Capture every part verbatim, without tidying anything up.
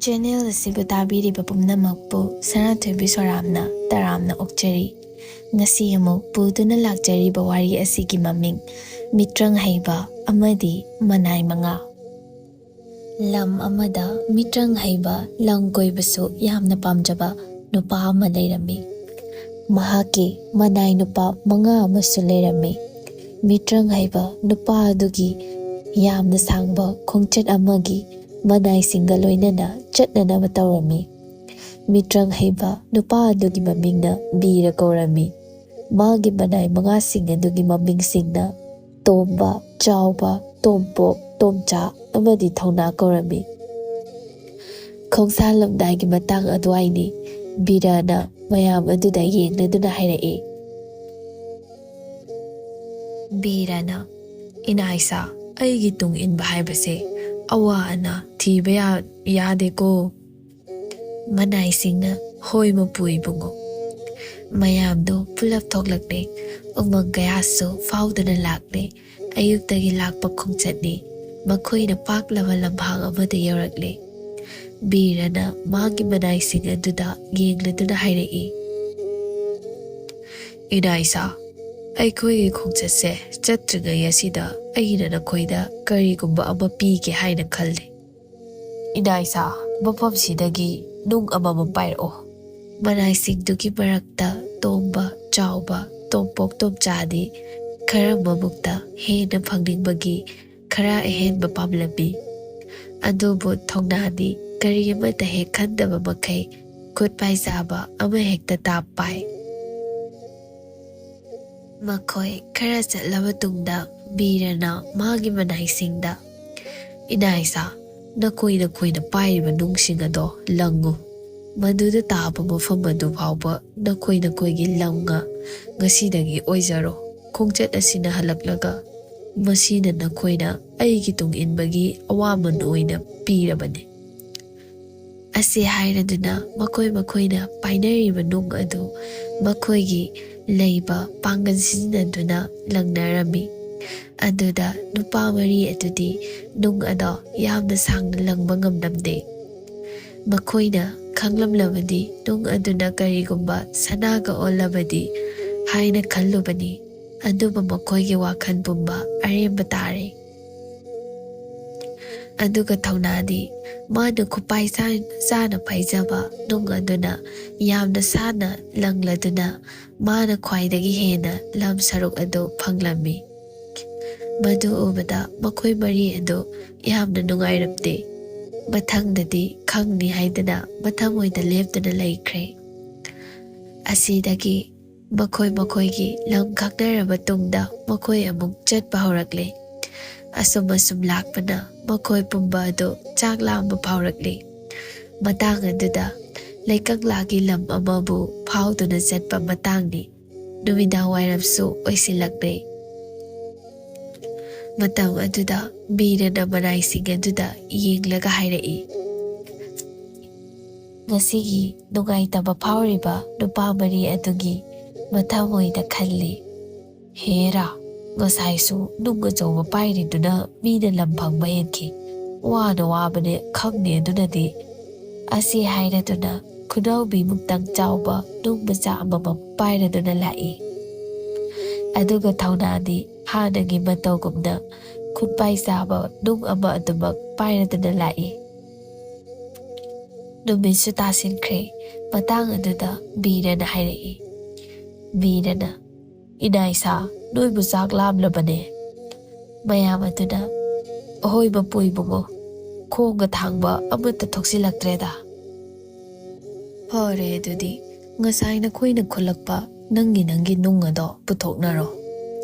Channel ꯑꯁꯤꯕꯨ ꯇꯥꯕꯤꯔꯤꯕ ꯄꯨꯝꯅꯃꯛꯄꯨ ꯁꯅꯥꯊꯣꯏꯕꯤ ꯁꯣꯔꯥꯝꯅ ꯇꯔꯥꯝꯅ ꯑꯣꯛꯆꯔꯤ꯫ ꯉꯁꯤ ꯑꯃꯨꯛ ꯄꯨꯗꯨꯅ ꯂꯥꯛꯆꯔꯤꯕ ꯋꯥꯔꯤ ꯑꯁꯤꯒꯤ ꯃꯃꯤꯡ ꯃꯤꯇ꯭ꯔꯪ ꯍꯩꯕ ꯑꯃꯗꯤ ꯃꯅꯥꯏ ꯃꯉꯥ꯫ ꯂꯝ ꯑꯃꯗ ꯃꯤꯇ꯭ꯔꯪ ꯍꯩꯕ, ꯂꯝ ꯀꯣꯏꯕꯁꯨ ꯌꯥꯝꯅ ꯄꯥꯝꯖꯕ ꯅꯨꯄꯥ ꯑꯃ ꯂꯩꯔꯝꯃꯤ꯫ ꯃꯍꯥꯛꯀꯤ ꯃꯅꯥꯏ ꯅꯨꯄꯥ ꯃꯉꯥ ꯑꯃꯁꯨ ꯂꯩꯔꯝꯃꯤ꯫ ꯃꯤꯇ꯭ꯔꯪ ꯍꯩꯕ ꯅꯨꯄꯥ ꯑꯗꯨꯒꯤ ꯌꯥꯝꯅ ꯁꯥꯡꯕ ꯈꯣꯡꯆꯠ ꯑꯃꯒꯤ ꯃꯅꯥꯏꯁꯤꯡꯒ ꯂꯣꯏꯅꯅ ꯆꯠꯅꯅꯕ ꯇꯧꯔꯝꯃꯤ꯫ ꯃꯤꯇ꯭ꯔꯪ ꯍꯩꯕ ꯅꯨꯄꯥ ꯑꯗꯨꯒꯤ ꯃꯃꯤꯡꯅ ꯕꯤꯔ ꯀꯧꯔꯝꯃꯤ꯫ ꯃꯥꯒꯤ ꯃꯅꯥꯏ ꯃꯉꯥꯁꯤꯡ ꯑꯗꯨꯒꯤ ꯃꯃꯤꯡꯁꯤꯡꯅ ꯇꯣꯝꯕ, ꯆꯥꯎꯕ, ꯇꯣꯝꯄꯣꯛ, ꯇꯣꯝꯆꯥ ꯑꯃꯗꯤ ꯊꯧꯅꯥ ꯀꯧꯔꯝꯃꯤ꯫ ꯈꯣꯡꯁꯥꯜꯂꯝꯗꯥꯏꯒꯤ ꯃꯇꯥꯡ ꯑꯗꯨꯋꯥꯏꯅꯤ꯫ ꯕꯤꯔꯅ ꯃꯌꯥꯝ ꯑꯗꯨꯗ ꯌꯦꯡꯂꯗꯨꯅ ꯍꯥꯏꯔꯛꯏ꯫ ꯕꯤꯔꯅ, "ꯏꯅꯥꯏꯁꯥ, ꯑꯩꯒꯤ ꯇꯨꯡ ꯏꯟꯕ ꯍꯥꯏꯕꯁꯦ ꯑꯋꯥ ꯑꯅꯥ ꯊꯤꯕ ꯌꯥ-, ꯌꯥꯗꯦꯀꯣ?" ꯃꯅꯥꯏꯁꯤꯡꯅ, "ꯍꯣꯏ ꯃꯄꯨ ꯏꯕꯨꯡꯉꯣ꯫" ꯃꯌꯥꯝꯗꯣ ꯄꯨꯂꯞ ꯊꯣꯛꯂꯛꯂꯦ꯫ ꯎꯃꯪ ꯀꯌꯥꯁꯨ ꯐꯥꯎꯗꯨꯅ ꯂꯥꯛꯂꯦ꯫ ꯑꯌꯨꯛꯇꯒꯤ ꯂꯥꯛꯄ ꯈꯣꯡꯆꯠꯅꯤ꯫ ꯃꯈꯣꯏꯅ ꯄꯥꯛꯂꯕ ꯂꯝꯍꯥꯡ ꯑꯃꯗ ꯌꯧꯔꯛꯂꯦ꯫ ꯕꯤꯔꯅ ꯃꯥꯒꯤ ꯃꯅꯥꯏꯁꯤꯡ ꯑꯗꯨꯗ ꯌꯦꯡꯂꯗꯨꯅ ꯍꯥꯏꯔꯛꯏ, "ꯏꯅꯥꯏꯁꯥ, ꯑꯩꯈꯣꯏꯒꯤ ꯈꯣꯡꯆꯠꯁꯦ ꯆꯠꯇ꯭ꯔꯤꯉꯩ ꯑꯁꯤꯗ ꯑꯩꯅ ꯅꯈꯣꯏꯗ ꯀꯔꯤꯒꯨꯝꯕ ꯑꯃ ꯄꯤꯒꯦ ꯍꯥꯏꯅ ꯈꯜꯂꯤ꯫ ꯏꯅꯥꯏꯁꯥ, ꯃꯐꯝꯁꯤꯗꯒꯤ ꯅꯨꯡ ꯑꯃꯃꯝ ꯄꯥꯏꯔꯛꯑꯣ꯫" ꯃꯅꯥꯏꯁꯤꯡꯗꯨꯒꯤ ꯃꯔꯛꯇ ꯇꯣꯝꯕ, ꯆꯥꯎꯕ, ꯇꯣꯝꯄꯣꯛ ꯇꯣꯝꯆꯥꯗꯤ ꯈꯔ ꯃꯕꯨꯛꯇ ꯍꯦꯟꯅ ꯐꯪꯅꯤꯡꯕꯒꯤ ꯈꯔ ꯑꯍꯦꯟꯕ ꯄꯥꯝꯂꯝꯃꯤ꯫ ꯑꯗꯨꯕꯨ ꯊꯧꯅꯥꯗꯤ ꯀꯔꯤ ꯑꯃꯠꯇ ꯍꯦꯛ ꯈꯟꯗꯕ ꯃꯈꯩ ꯈꯨꯠ ꯄꯥꯏꯖꯕ ꯑꯃꯍꯦꯛꯇ ꯇꯥꯞ ꯄꯥꯏ꯫ ꯃꯈꯣꯏ ꯈꯔ ꯆꯠꯂꯕ ꯇꯨꯡꯗ ꯕꯤꯔꯅ ꯃꯥꯒꯤ ꯃꯅꯥꯏꯁꯤꯡꯗ, "ꯏꯅꯥꯏꯁꯥ, ꯅꯈꯣꯏ ꯅꯈꯣꯏꯅ ꯄꯥꯏꯔꯤꯕ ꯅꯨꯡꯁꯤꯡ ꯑꯗꯣ ꯂꯪꯉꯨ꯫ ꯃꯗꯨꯗ ꯇꯥꯕ ꯃꯐꯝ ꯑꯗꯨ ꯐꯥꯎꯕ ꯅꯈꯣꯏ ꯅꯈꯣꯏꯒꯤ ꯂꯝ ꯉ-, ꯉꯁꯤꯗꯒꯤ ꯑꯣꯏꯖꯔꯣ꯫ ꯈꯣꯡꯆꯠ ꯑꯁꯤꯅ ꯍꯜꯂꯛꯂꯒ ꯃꯁꯤꯅ ꯅꯈꯣꯏꯅ ꯑꯩꯒꯤ ꯇꯨꯡ ꯏꯟꯕꯒꯤ ꯑꯋꯥꯃꯟ ꯑꯣꯏꯅ ꯄꯤꯔꯕꯅꯤ꯫" ꯑꯁꯤ ꯍꯥꯏꯔꯗꯨꯅ ꯃꯈꯣꯏ ꯃꯈꯣꯏꯅ ꯄꯥꯏꯅꯔꯤꯕ ꯅꯨꯡ ꯑꯗꯨ ꯃꯈꯣꯏꯒꯤ ꯂꯩꯕ ꯄꯥꯡꯒꯜ ꯁꯤꯖꯤꯟꯅꯗꯨꯅ ꯂꯪꯅꯔꯝꯃꯤ꯫ ꯑꯗꯨꯗ ꯅꯨꯄꯥ ꯃꯔꯤ ꯑꯗꯨꯗꯤ ꯅꯨꯡ ꯑꯗꯣ ꯌꯥꯝꯅ ꯁꯥꯡꯅ ꯂꯪꯕ ꯉꯝꯂꯝꯗꯦ꯫ ꯃꯈꯣꯏꯅ ꯈꯪꯂꯝꯂꯕꯗꯤ ꯅꯨꯡ ꯑꯗꯨꯅ ꯀꯔꯤꯒꯨꯝꯕ ꯁꯅꯥꯒ ꯑꯣꯜꯂꯕꯗꯤ ꯍꯥꯏꯅ ꯈꯜꯂꯨꯕꯅꯤ꯫ ꯑꯗꯨꯕꯨ ꯃꯈꯣꯏꯒꯤ ꯋꯥꯈꯜ ꯄꯨꯝꯕ ꯑꯔꯦꯝꯕ ꯇꯥꯔꯦ꯫ ꯑꯗꯨꯒ ꯊꯧꯅꯥꯗꯤ ꯃꯥꯅ ꯈꯨꯄꯥꯏ ꯆꯥ-, ꯆꯥꯅ ꯄꯥꯏꯖꯕ ꯅꯨꯡ ꯑꯗꯨꯅ ꯌꯥꯝꯅ ꯁꯥꯅ ꯂꯪꯂꯗꯨꯅ ꯃꯥꯅ ꯈ꯭ꯋꯥꯏꯗꯒꯤ ꯍꯦꯟꯅ ꯂꯝ ꯁꯔꯨꯛ ꯑꯗꯨ ꯐꯪꯂꯝꯃꯤ꯫ ꯃꯗꯨ ꯎꯕꯗ ꯃꯈꯣꯏ ꯃꯔꯤ ꯑꯗꯨ ꯌꯥꯝꯅ ꯅꯨꯡꯉꯥꯏꯔꯝꯗꯦ꯫ ꯃꯊꯪꯗꯗꯤ ꯈꯪꯅꯤ ꯍꯥꯏꯗꯅ ꯃꯊꯃꯣꯏꯗ ꯂꯦꯞꯇꯨꯅ ꯂꯩꯈ꯭ꯔꯦ꯫ ꯑꯁꯤꯗꯒꯤ ꯃꯈꯣꯏ ꯃꯈꯣꯏꯒꯤ ꯂꯝ ꯈꯪꯅꯔꯕ ꯇꯨꯡꯗ ꯃꯈꯣꯏ ꯑꯃꯨꯛ ꯆꯠꯄ ꯍꯧꯔꯛꯂꯦ꯫ ꯑꯁꯨꯝ ꯑꯁꯨꯝ ꯂꯥꯛꯄꯅ ꯃꯈꯣꯏ ꯄꯨꯝꯕ ꯑꯗꯨ ꯆꯥꯛ ꯂꯥꯝꯕ ꯐꯥꯎꯔꯛꯂꯦ꯫ ꯃꯇꯥꯡ ꯑꯗꯨꯗ ꯂꯩꯀꯪꯂꯥꯒꯤ ꯂꯝ ꯑꯃꯕꯨ ꯐꯥꯎꯗꯨꯅ ꯆꯠꯄ ꯃꯇꯥꯡꯅꯤ꯫ ꯅꯨꯃꯤꯗꯥꯡ ꯋꯥꯏꯔꯝꯁꯨ ꯑꯣꯏꯁꯤꯜꯂꯛꯂꯦ꯫ ꯃꯇꯝ ꯑꯗꯨꯗ ꯕꯤꯔꯅ ꯃꯅꯥꯏꯁꯤꯡ ꯑꯗꯨꯗ ꯌꯦꯡꯂꯒ ꯍꯥꯏꯔꯛꯏ, "ꯉꯁꯤꯒꯤ ꯅꯨꯡꯉꯥꯏꯇꯕ ꯐꯥꯎꯔꯤꯕ ꯅꯨꯄꯥ ꯃꯔꯤ ꯑꯗꯨꯒꯤ ꯃꯊꯃꯣꯏꯗ ꯈꯜꯂꯤ꯫ ꯍꯦꯔꯥ, ꯉꯁꯥꯏꯁꯨ ꯅꯨꯡ ꯑꯆꯧꯕ ꯄꯥꯏꯔꯤꯗꯨꯅ ꯃꯤꯅ ꯂꯝ ꯐꯪꯕ ꯍꯦꯟꯈꯤ꯫ ꯋꯥꯅ ꯋꯥꯕꯅꯦ ꯈꯪꯗꯦ, ꯑꯗꯨꯅꯗꯤ" ꯑꯁꯤ ꯍꯥꯏꯔꯗꯨꯅ ꯈꯨꯅꯥꯎꯕꯤꯃꯨꯛꯇꯪ ꯆꯥꯎꯕ ꯅꯨꯡ ꯃꯆꯥ ꯑꯃꯃꯝ ꯄꯥꯏꯔꯗꯨꯅ ꯂꯥꯛꯏ꯫ ꯑꯗꯨꯒ ꯊꯧꯅꯥꯗꯤ ꯍꯥꯟꯅꯒꯤ ꯃꯇꯧꯒꯨꯝꯅ ꯈꯨꯠꯄꯥꯏ ꯆꯥꯕ ꯅꯨꯡ ꯑꯃ ꯑꯗꯨꯃꯛ ꯄꯥꯏꯔꯗꯨꯅ ꯂꯥꯛꯏ꯫ ꯅꯨꯃꯤꯠꯁꯨ ꯇꯥꯁꯤꯟꯈ꯭ꯔꯦ꯫ ꯃꯇꯥꯡ ꯑꯗꯨꯗ ꯕꯤꯔꯅ ꯍꯥꯏꯔꯛꯏ, ꯕꯤꯔꯅ, "ꯏꯅꯥꯏꯁꯥ, ꯅꯣꯏꯕꯨ ꯆꯥꯛ ꯂꯥꯝꯂꯕꯅꯦ?" ꯃꯌꯥꯝ ꯑꯗꯨꯅ, "ꯑꯍꯣꯏ ꯃꯄꯨ ꯏꯕꯨꯡꯉꯣ, ꯈꯣꯡꯒ ꯊꯥꯡꯕ ꯑꯃꯠꯇ ꯊꯣꯛꯆꯤꯜꯂꯛꯇ꯭ꯔꯦꯗ"꯫ "ꯐꯔꯦ, ꯑꯗꯨꯗꯤ ꯉꯁꯥꯏ ꯅꯈꯣꯏꯅ ꯈꯨꯜꯂꯛꯄ ꯅꯪꯒꯤ ꯅꯪꯒꯤ ꯅꯨꯡ ꯑꯗꯣ ꯄꯨꯊꯣꯛꯅꯔꯣ"꯫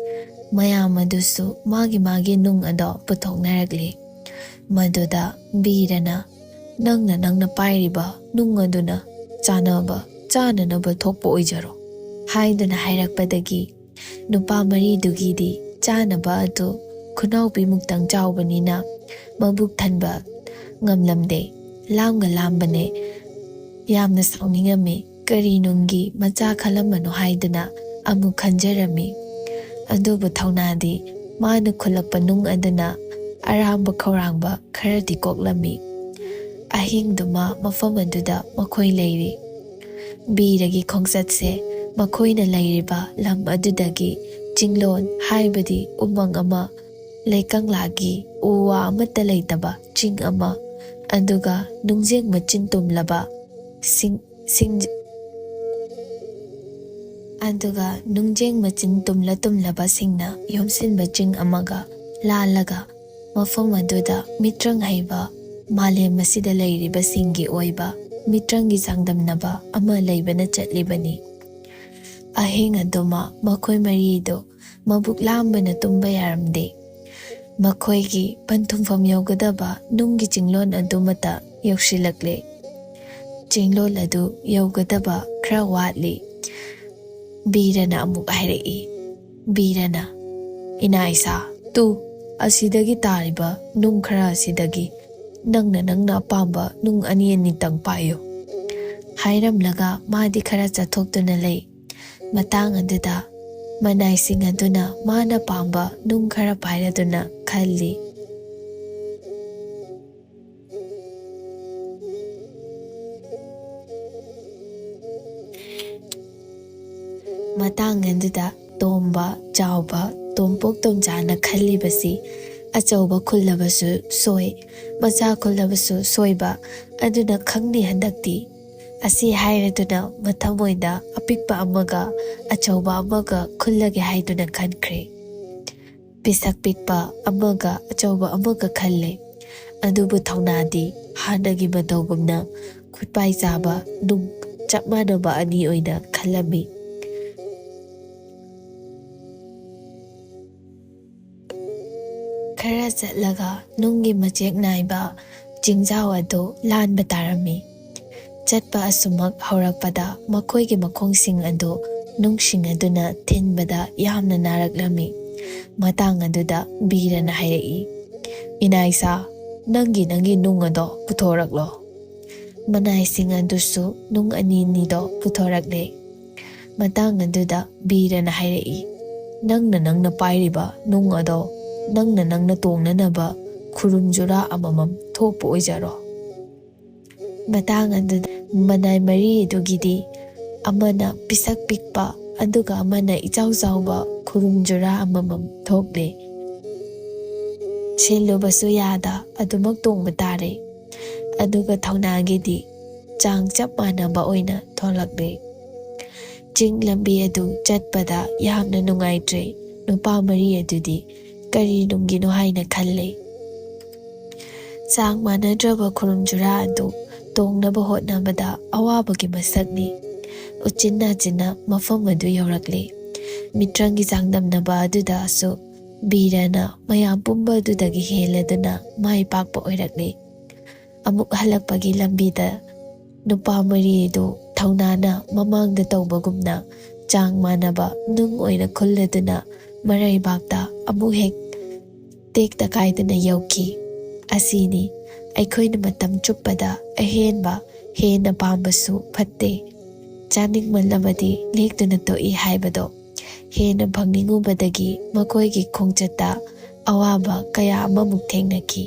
ꯃꯌꯥꯝ ꯑꯗꯨꯁꯨ ꯃꯥꯒꯤ ꯃꯥꯒꯤ ꯅꯨꯡ ꯑꯗꯣ ꯄꯨꯊꯣꯛꯅꯔꯛꯂꯤ꯫ ꯃꯗꯨꯗ ꯕꯤꯔꯅ, "ꯅꯪꯅ ꯅꯪꯅ ꯄꯥꯏꯔꯤꯕ ꯅꯨꯡ ꯑꯗꯨꯅ ꯆꯥꯅꯕ ꯆꯥꯅꯅꯕ ꯊꯣꯛꯄ ꯑꯣꯏꯖꯔꯣ" ꯍꯥꯏꯗꯨꯅ ꯍꯥꯏꯔꯛꯄꯗꯒꯤ ꯅꯨꯄꯥ ꯃꯔꯤꯗꯨꯒꯤꯗꯤ ꯆꯥꯅꯕ ꯑꯗꯨ ꯈꯨꯅꯥꯎꯕꯤꯃꯨꯛꯇꯪ ꯆꯥꯎꯕꯅꯤꯅ ꯃꯕꯨꯛ ꯊꯟꯕ ꯉꯝꯂꯝꯗꯦ꯫ ꯂꯥꯝꯒ ꯂꯥꯝꯕꯅꯦ꯫ ꯌꯥꯝꯅ ꯁꯥꯎꯅꯤꯡꯉꯝꯃꯤ꯫ ꯀꯔꯤ ꯅꯨꯡꯒꯤ ꯃꯆꯥ ꯈꯜꯂꯝꯕꯅꯣ ꯍꯥꯏꯗꯨꯅ ꯑꯃꯨꯛ ꯈꯟꯖꯔꯝꯃꯤ꯫ ꯑꯗꯨꯕꯨ ꯊꯧꯅꯥꯗꯤ ꯃꯥꯅ ꯈꯨꯜꯂꯛꯄ ꯅꯨꯡ ꯑꯗꯨꯅ ꯑꯔꯥꯝꯕ ꯈꯧꯔꯥꯡꯕ ꯈꯔꯗꯤ ꯀꯣꯛꯂꯝꯃꯤ꯫ ꯑꯍꯤꯡꯗꯨꯃ ꯃꯐꯝ ꯑꯗꯨꯗ ꯃꯈꯣꯏ ꯂꯩꯔꯤ꯫ ꯕꯤꯔꯒꯤ ꯈꯣꯡꯆꯠꯁꯦ ꯃꯈꯣꯏꯅ ꯂꯩꯔꯤꯕ ꯂꯝ ꯑꯗꯨꯗꯒꯤ ꯆꯤꯡꯂꯣꯟ, ꯍꯥꯏꯕꯗꯤ ꯎꯃꯪ ꯑꯃ, ꯂꯩꯀꯪꯂꯥꯒꯤ ꯎ ꯋꯥ ꯑꯃꯠꯇ ꯂꯩꯇꯕ ꯆꯤꯡ ꯑꯃ, ꯑꯗꯨꯒ ꯅꯨꯡꯖꯦꯡ ꯃꯆꯤꯟ ꯇꯨꯝꯂꯕ ꯁꯤꯡ, ꯁꯤꯡ, ꯑꯗꯨꯒ ꯅꯨꯡꯖꯦꯡ ꯃꯆꯤꯟ ꯇꯨꯝꯂ ꯇꯨꯝꯂꯕꯁꯤꯡꯅ ꯌꯣꯝꯁꯤꯟꯕ ꯆꯤꯡ ꯑꯃꯒ ꯂꯥꯜꯂꯒ, ꯃꯐꯝ ꯑꯗꯨꯗ ꯃꯤꯇ꯭ꯔꯪ ꯍꯩꯕ, ꯃꯥꯂꯦꯝ ꯑꯁꯤꯗ ꯂꯩꯔꯤꯕꯁꯤꯡꯒꯤ ꯑꯣꯏꯕ ꯃꯤꯇ꯭ꯔꯪꯒꯤ ꯆꯥꯡꯗꯝꯅꯕ ꯑꯃ ꯂꯩꯕꯅ ꯆꯠꯂꯤꯕꯅꯤ꯫ ꯑꯍꯤꯡ ꯑꯗꯨꯃ ꯃꯈꯣꯏ ꯃꯔꯤꯗꯨ ꯃꯕꯨꯛ ꯂꯥꯝꯕꯅ ꯇꯨꯝꯕ ꯌꯥꯔꯝꯗꯦ꯫ ꯃꯈꯣꯏꯒꯤ ꯄꯟꯊꯨꯡꯐꯝ ꯌꯧꯒꯗꯕ ꯅꯨꯡꯒꯤ ꯆꯤꯡꯂꯣꯟ ꯑꯗꯨꯃꯇ ꯌꯧꯁꯤꯜꯂꯛꯂꯦ꯫ ꯆꯤꯡꯂꯣꯟ ꯑꯗꯨ ꯌꯧꯒꯗꯕ ꯈꯔ ꯋꯥꯠꯂꯤ꯫ ꯕꯤꯔꯅ ꯑꯃꯨꯛ ꯍꯥꯏꯔꯛꯏ꯫ ꯕꯤꯔꯅ, "ꯏꯅꯥ ꯏꯁꯥ, ꯇꯨ, ꯑꯁꯤꯗꯒꯤ ꯇꯥꯔꯤꯕ ꯅꯨꯡ ꯈꯔ ꯑꯁꯤꯗꯒꯤ ꯅꯪꯅ ꯅꯪꯅ ꯑꯄꯥꯝꯕ ꯅꯨꯡ ꯑꯅꯤ ꯑꯅꯤꯇꯪ ꯄꯥꯏꯌꯨ"꯫ ꯍꯥꯏꯔꯝꯂꯒ ꯃꯥꯗꯤ ꯈꯔ ꯆꯠꯊꯣꯛꯇꯨꯅ ꯂꯩ꯫ ꯃꯇꯥꯡ ꯑꯗꯨꯗ ꯃꯅꯥꯏꯁꯤꯡ ꯑꯗꯨꯅ ꯃꯥꯅ ꯄꯥꯝꯕ ꯅꯨꯡ ꯈꯔ ꯄꯥꯏꯔꯗꯨꯅ ꯈꯜꯂꯤ꯫ ꯃꯇꯥꯡ ꯑꯗꯨꯗ ꯇꯣꯝꯕ, ꯆꯥꯎꯕ, ꯇꯣꯝꯄꯣꯛ ꯇꯣꯝꯆꯥꯅ ꯈꯜꯂꯤꯕꯁꯤ, ꯑꯆꯧꯕ ꯈꯨꯜꯂꯕꯁꯨ ꯁꯣꯏ, ꯃꯆꯥ ꯈꯨꯜꯂꯕꯁꯨ ꯁꯣꯏꯕ, ꯑꯗꯨꯅ ꯈꯪꯗꯦ ꯍꯟꯗꯛꯇꯤ꯫ ꯑꯁꯤ ꯍꯥꯏꯔꯗꯨꯅ ꯃꯊꯃꯣꯏꯗ ꯑꯄꯤꯛꯄ ꯑꯃꯒ ꯑꯆꯧꯕ ꯑꯃꯒ ꯈꯨꯜꯂꯒꯦ ꯍꯥꯏꯗꯨꯅ ꯈꯟꯈ꯭ꯔꯦ꯫ ꯄꯤꯁꯛ ꯄꯤꯛꯄ ꯑꯃꯒ ꯑꯆꯧꯕ ꯑꯃꯒ ꯈꯜꯂꯦ꯫ ꯑꯗꯨꯕꯨ ꯊꯧꯅꯥꯗꯤ ꯍꯥꯟꯅꯒꯤ ꯃꯇꯧꯒꯨꯝꯅ ꯈꯨꯠꯄꯥꯏ ꯆꯥꯕ ꯅꯨꯡ ꯆꯞ ꯃꯥꯟꯅꯕ ꯑꯅꯤ ꯑꯣꯏꯅ ꯈꯜꯂꯝꯃꯤ꯫ ꯈꯔ ꯆꯠꯂꯒ ꯅꯨꯡꯒꯤ ꯃꯆꯦꯛ ꯅꯥꯏꯕ ꯆꯤꯡꯖꯥꯎ ꯑꯗꯨ ꯂꯥꯟꯕ ꯇꯥꯔꯝꯃꯤ꯫ ꯆꯠꯄ ꯑꯁꯨꯃꯛ ꯍꯧꯔꯛꯄꯗ ꯃꯈꯣꯏꯒꯤ ꯃꯈꯣꯡꯁꯤꯡ ꯑꯗꯨ ꯅꯨꯡꯁꯤꯡ ꯑꯗꯨꯅ ꯊꯤꯟꯕꯗ ꯌꯥꯝꯅ ꯅꯥꯔꯛꯂꯝꯃꯤ꯫ ꯃꯇꯥꯡ ꯑꯗꯨꯗ ꯕꯤꯔꯅ ꯍꯥꯏꯔꯛꯏ, "ꯏꯅꯥꯏꯁꯥ, ꯅꯪꯒꯤ, ꯅꯪꯒꯤ ꯅꯨꯡ ꯑꯗꯣ ꯄꯨꯊꯣꯔꯛꯂꯣ"꯫ ꯃꯅꯥꯏꯁꯤꯡ ꯑꯗꯨꯁꯨ ꯅꯨꯡ ꯑꯅꯤ ꯑꯅꯤꯗꯣ ꯄꯨꯊꯣꯔꯛꯂꯦ꯫ ꯃꯇꯥꯡ ꯑꯗꯨꯗ ꯕꯤꯔꯅ ꯍꯥꯏꯔꯛꯏ, "ꯅꯪꯅ ꯅꯪꯅ ꯄꯥꯏꯔꯤꯕ ꯅꯨꯡ ꯑꯗꯣ ꯅꯪꯅ ꯅꯪꯅ ꯇꯣꯡꯅꯅꯕ ꯈꯨꯔꯨꯝ ꯖꯨꯔꯥ ꯑꯃꯃꯝ ꯊꯣꯛꯄ ꯑꯣꯏꯖꯔꯣ"꯫ ꯃꯇꯥꯡ ꯑꯗꯨꯗ ꯃꯅꯥꯏ ꯃꯔꯤ ꯑꯗꯨꯒꯤꯗꯤ ꯑꯃꯅ ꯄꯤꯁꯛ ꯄꯤꯛꯄ, ꯑꯗꯨꯒ ꯑꯃꯅ ꯏꯆꯥꯎ ꯆꯥꯎꯕ ꯈꯨꯔꯨꯝ ꯖꯨꯔꯥ ꯑꯃꯃꯝ ꯊꯣꯛꯂꯦ꯫ ꯁꯤꯜꯂꯨꯕꯁꯨ ꯌꯥꯗ ꯑꯗꯨꯃꯛ ꯇꯣꯡꯕ ꯇꯥꯔꯦ꯫ ꯑꯗꯨꯒ ꯊꯧꯅꯥꯒꯤꯗꯤ ꯆꯥꯡ ꯆꯞ ꯃꯥꯟꯅꯕ ꯑꯣꯏꯅ ꯊꯣꯛꯂꯛꯂꯦ꯫ ꯆꯤꯡ ꯂꯝꯕꯤ ꯑꯗꯨ ꯆꯠꯄꯗ ꯌꯥꯝꯅ ꯅꯨꯡꯉꯥꯏꯇ꯭ꯔꯦ꯫ ꯅꯨꯄꯥ ꯃꯔꯤ ꯑꯗꯨꯗꯤ ꯀꯔꯤ ꯅꯨꯡꯒꯤꯅꯣ ꯍꯥꯏꯅ ꯈꯜꯂꯦ꯫ ꯆꯥꯡ ꯃꯥꯟꯅꯗ꯭ꯔꯕ ꯈꯨꯔꯨꯝ ꯖꯨꯔꯥ ꯑꯗꯨ ꯇꯣꯡꯅꯕ ꯍꯣꯠꯅꯕꯗ ꯑꯋꯥꯕꯒꯤ ꯃꯁꯛꯅꯤ꯫ ꯎꯆꯤꯟ ꯅꯥꯆꯤꯟꯅ ꯃꯐꯝ ꯑꯗꯨ ꯌꯧꯔꯛꯂꯦ꯫ ꯃꯤꯇ꯭ꯔꯪꯒꯤ ꯆꯥꯡꯗꯝꯅꯕ ꯑꯗꯨꯗꯁꯨ ꯕꯤꯔꯅ ꯃꯌꯥꯝ ꯄꯨꯝꯕ ꯑꯗꯨꯗꯒꯤ ꯍꯦꯜꯂꯗꯨꯅ ꯃꯥꯏ ꯄꯥꯛꯄ ꯑꯣꯏꯔꯛꯂꯦ꯫ ꯑꯃꯨꯛ ꯍꯜꯂꯛꯄꯒꯤ ꯂꯝꯕꯤꯗ ꯅꯨꯄꯥ ꯃꯔꯤ ꯑꯗꯨ ꯊꯧꯅꯥꯅ ꯃꯃꯥꯡꯗ ꯇꯧꯕꯒꯨꯝꯅ ꯆꯥꯡ ꯃꯥꯟꯅꯕ ꯅꯨꯡ ꯑꯣꯏꯅ ꯈꯨꯜꯂꯗꯨꯅ ꯃꯔꯩꯕꯥꯛꯇ ꯑꯃꯨꯛ ꯍꯦꯛ ꯇꯦꯛꯇ ꯀꯥꯏꯗꯅ ꯌꯧꯈꯤ꯫ ꯑꯁꯤꯅꯤ ꯑꯩꯈꯣꯏꯅ ꯃꯇꯝ ꯆꯨꯞꯄꯗ ꯑꯍꯦꯟꯕ ꯍꯦꯟꯅ ꯄꯥꯝꯕꯁꯨ ꯐꯠꯇꯦ꯫ ꯆꯥꯅꯤꯡꯃꯜꯂꯕꯗꯤ ꯂꯦꯛꯇꯨꯅ ꯇꯣꯛꯏ ꯍꯥꯏꯕꯗꯣ꯫ ꯍꯦꯟꯅ ꯐꯪꯅꯤꯡꯉꯨꯕꯗꯒꯤ ꯃꯈꯣꯏꯒꯤ ꯈꯣꯡꯆꯠꯇ ꯑꯋꯥꯕ ꯀꯌꯥ ꯑꯃꯃꯨꯛ ꯊꯦꯡꯅꯈꯤ꯫